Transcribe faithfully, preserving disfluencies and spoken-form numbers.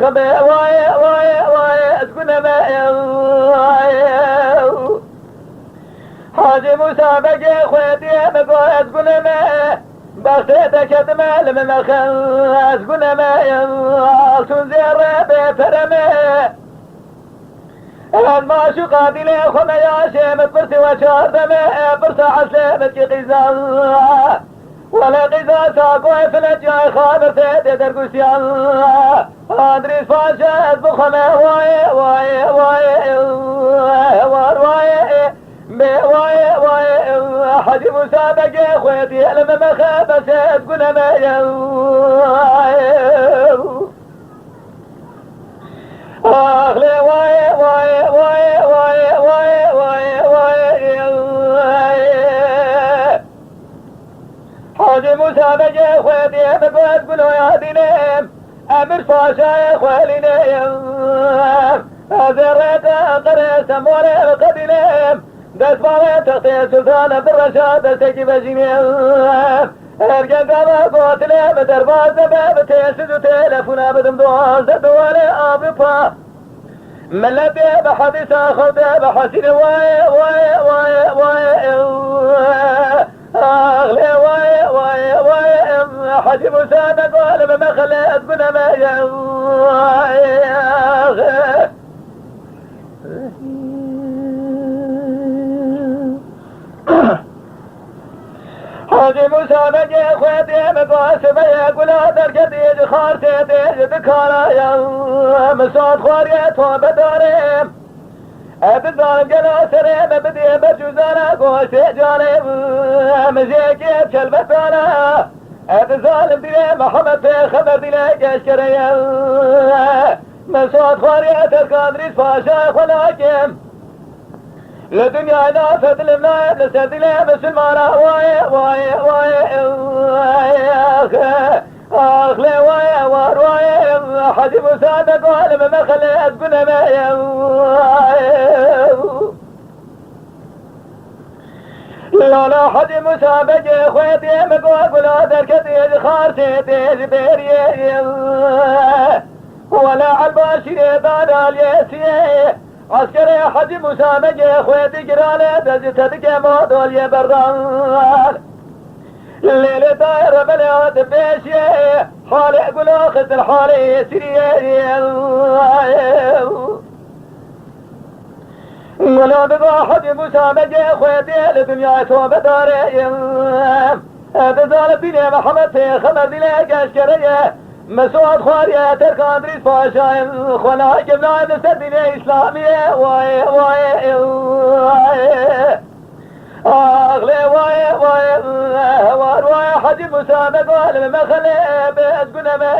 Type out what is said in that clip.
Xebê wayê, wayê, wayê, ez gune me, eww, wayê, eww. Hacî Mûsa Begê Xwediyê min got, ez gune me. Bextê te ketime li min mexel, ez gune me, eww, altûn zêrê bê pere me. Ez maşûqa dîlê xwe me ya şê min pirsî we çardeme, pirsa eslê min kî qîzan. Wele qîza sakoyê filet yay xabir tê tê dergusiyan. Adrîs Paşa ez bixweme wayê, wayê, wayê, war wayê, bê wayê, wayê, Hacî Mûsa Begê Xwediyê li min mexe bes ez gune me. Ax lê wayê, wayê, wayê, wayê, wayê, wayê, wayê, wayê. Hacî Mûsa Begê Xwediyê min got, gunoya dînê, Emir Paşayê xwelînê. Ez ê rêka Enqerê Semorê qedînê. Destmalê textê Sultan Ebdurreşad destekî vejînê. Ergen gava gotinê bi derbaz nebe, bi têsiz û telefona bidim duwazdeh duwarê Avrupa. Milletê bi hedîsa xew de bi hesîrê wayê, wayê, wayê, wayê, ew. Ax lê wayê, wayê, wayê, ew. Hecî Musa Begol bi mexlê ez gune me, ew. Ax. Hacî Musa Begê Xwedê min got, sibeyê gula derketî ji Xarsê tê ji dikara ya. Min sat xwariyê tobedarê. Ez dizanim gelo serê me bidê bercûzana goştê canê. Min jêkê çelbetana. Ez dizanim dîlê Mihemed Pêxember dîlê geşkereye. Min sat xwariyê Terkan Rîz Paşa xwe nakim. Li dinyayê nafedilim nayê li ser dilê misilmana. Wayê, wayê, wayê, wayê, ax, ax, lê wayê, war wayê, Hecî Musa Begol bi mexlê ez gune me, wayê. Lala Hecî Musa Begê Xwedê min got, gula derketê ji Xarsê tê ji bêriyê. Wele Elbaşîrê dana lê siyê. Eskerê Hecî Musa Begê Xwedî girane, dezî te dike ma doliyê berdan. Lêlê dayê rebelê hat pêşiyê, halê gula xistin halê siriyê. Gula diba Hecî Musa Begê Xwedî li dinyayê tobedarê. Dizane dînê Mihemed Pêxember dînê geşkereye. Mesûd xwariye Terkan Rîz Paşayê, xwena kevnayê li ser dînê Îslamiyê. Wayê, wayê, wayê. Ax lê wayê, wayê, war wayê Hecî Musa Begol bi mexlê bê ez gune me.